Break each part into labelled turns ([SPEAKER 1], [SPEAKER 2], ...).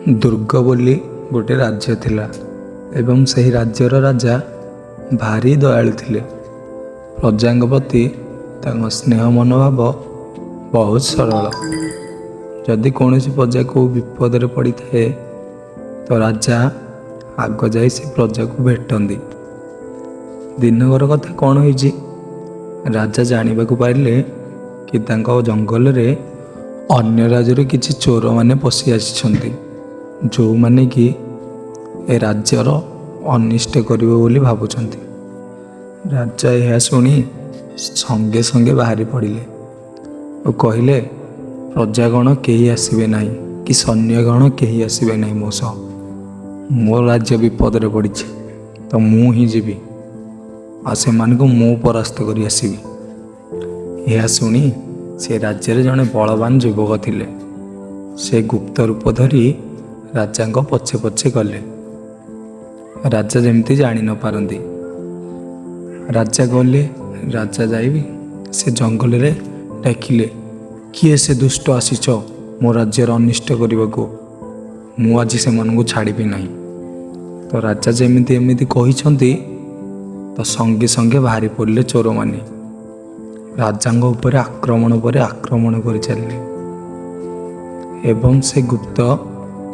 [SPEAKER 1] ଦୁର୍ଗ ବୋଲି ଗୋଟେ ରାଜ୍ୟ ଥିଲା ଏବଂ ସେହି ରାଜ୍ୟର ରାଜା ଭାରି ଦୟାଳୁ ଥିଲେ। ପ୍ରଜାଙ୍କ ପ୍ରତି ତାଙ୍କ ସ୍ନେହ ମନୋଭାବ ବହୁତ ସରଳ। ଯଦି କୌଣସି ପ୍ରଜା କେଉଁ ବିପଦରେ ପଡ଼ିଥାଏ, ତ ରାଜା ଆଗ ଯାଇ ସେ ପ୍ରଜାକୁ ଭେଟନ୍ତି। ଦିନକର କଥା କ'ଣ ହେଇଛି, ରାଜା ଜାଣିବାକୁ ପାଇଲେ କି ତାଙ୍କ ଜଙ୍ଗଲରେ ଅନ୍ୟ ରାଜ୍ୟରୁ କିଛି ଚୋରମାନେ ପଶି ଆସିଛନ୍ତି, ଯେଉଁମାନେ କି ଏ ରାଜ୍ୟର ଅନିଷ୍ଟ କରିବେ ବୋଲି ଭାବୁଛନ୍ତି। ରାଜା ଏହା ଶୁଣି ସଙ୍ଗେ ସଙ୍ଗେ ବାହାରି ପଡ଼ିଲେ ଓ କହିଲେ, ପ୍ରଜାଗଣ କେହି ଆସିବେ ନାହିଁ କି ସୈନ୍ୟଗଣ କେହି ଆସିବେ ନାହିଁ ମୋ ସହ। ମୋ ରାଜ୍ୟ ବିପଦରେ ପଡ଼ିଛି, ତ ମୁଁ ହିଁ ଯିବି ଆଉ ସେମାନଙ୍କୁ ମୁଁ ପରାସ୍ତ କରି ଆସିବି। ଏହା ଶୁଣି ସେ ରାଜ୍ୟରେ ଜଣେ ବଳବାନ ଯୁବକ ଥିଲେ। ସେ ଗୁପ୍ତ ରୂପ ଧରି ରାଜାଙ୍କ ପଛେ ପଛେ ଗଲେ, ରାଜା ଯେମିତି ଜାଣି ନ ପାରନ୍ତି। ରାଜା ଗଲେ। ରାଜା ଯାଇ ସେ ଜଙ୍ଗଲରେ ଡାକିଲେ, କିଏ ସେ ଦୁଷ୍ଟ ଆସିଛ ମୋ ରାଜ୍ୟର ଅନିଷ୍ଟ କରିବାକୁ? ମୁଁ ଆଜି ସେମାନଙ୍କୁ ଛାଡ଼ିବି ନାହିଁ। ତ ରାଜା ଯେମିତି ଏମିତି କହିଛନ୍ତି, ତ ସଙ୍ଗେ ସଙ୍ଗେ ବାହାରି ପଡ଼ିଲେ ଚୋରମାନେ। ରାଜାଙ୍କ ଉପରେ ଆକ୍ରମଣ ପରେ ଆକ୍ରମଣ କରି ଚାଲିଲେ ଏବଂ ସେ ଗୁପ୍ତ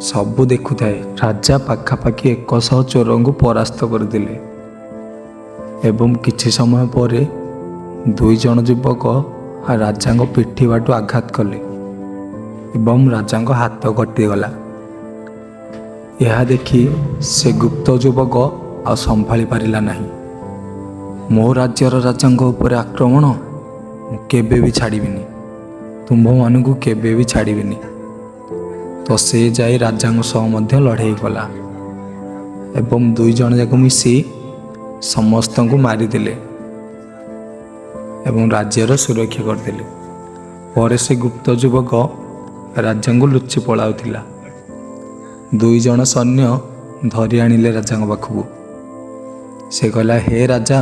[SPEAKER 1] ସବୁ ଦେଖୁଥାଏ। ରାଜା ପାଖାପାଖି 100 ଚୋରଙ୍କୁ ପରାସ୍ତ କରିଦେଲେ ଏବଂ କିଛି ସମୟ ପରେ ଦୁଇ ଜଣ ଯୁବକ ରାଜାଙ୍କ ପିଠି ବାଟୁ ଆଘାତ କଲେ ଏବଂ ରାଜାଙ୍କ ହାତ କଟିଗଲା। ଏହା ଦେଖି ସେ ଗୁପ୍ତ ଯୁବକ ଆଉ ସମ୍ଭାଳି ପାରିଲା ନାହିଁ। ମୋ ରାଜ୍ୟର ରାଜାଙ୍କ ଉପରେ ଆକ୍ରମଣ, ମୁଁ କେବେ ବି ଛାଡ଼ିବିନି, ତୁମ୍ଭମାନଙ୍କୁ କେବେ ବି ଛାଡ଼ିବିନି। ତ ସେ ଯାଇ ରାଜାଙ୍କ ସହ ମଧ୍ୟ ଲଢ଼େଇ କଲା ଏବଂ ଦୁଇ ଜଣ ଯାକ ମିଶି ସମସ୍ତଙ୍କୁ ମାରିଦେଲେ ଏବଂ ରାଜ୍ୟର ସୁରକ୍ଷା କରିଦେଲେ। ପରେ ସେ ଗୁପ୍ତ ଯୁବକ ରାଜାଙ୍କୁ ଲୁଚି ପଳାଉଥିଲା। ଦୁଇ ଜଣ ସୈନ୍ୟ ଧରି ଆଣିଲେ ରାଜାଙ୍କ ପାଖକୁ। ସେ କହିଲା, ହେ ରାଜା,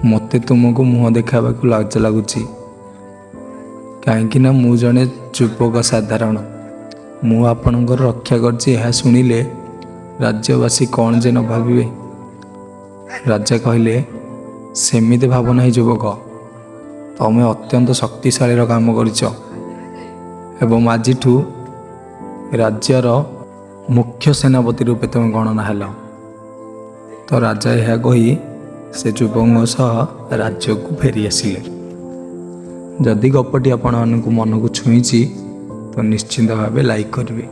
[SPEAKER 1] ମୋତେ ତୁମକୁ ମୁହଁ ଦେଖାଇବାକୁ ଲାଜ ଲାଗୁଛି, କାହିଁକି ନା ମୁଁ ଜଣେ ଯୁବକ ସାଧାରଣ। ମୁଁ ଆପଣଙ୍କର ରକ୍ଷା କରିଛି, ଏହା ଶୁଣିଲେ ରାଜ୍ୟବାସୀ କ'ଣ ଯେ ନ ଭାବିବେ। ରାଜା କହିଲେ, ସେମିତି ଭାବ ନାହିଁ ଯୁବକ, ତମେ ଅତ୍ୟନ୍ତ ଶକ୍ତିଶାଳୀର କାମ କରିଛ ଏବଂ ଆଜିଠୁ ରାଜ୍ୟର ମୁଖ୍ୟ ସେନାପତି ରୂପେ ତୁମେ ଗଣନା ହେଲ। ତ ରାଜା ଏହା କହି ସେ ଯୁବକଙ୍କ ସହ ରାଜ୍ୟକୁ ଫେରି ଆସିଲେ। ଯଦି ଗପଟି ଆପଣମାନଙ୍କୁ ମନକୁ ଛୁଇଁଛି, ତ ନିଶ୍ଚିନ୍ତ ଭାବେ ଲାଇକ୍ କରିବେ।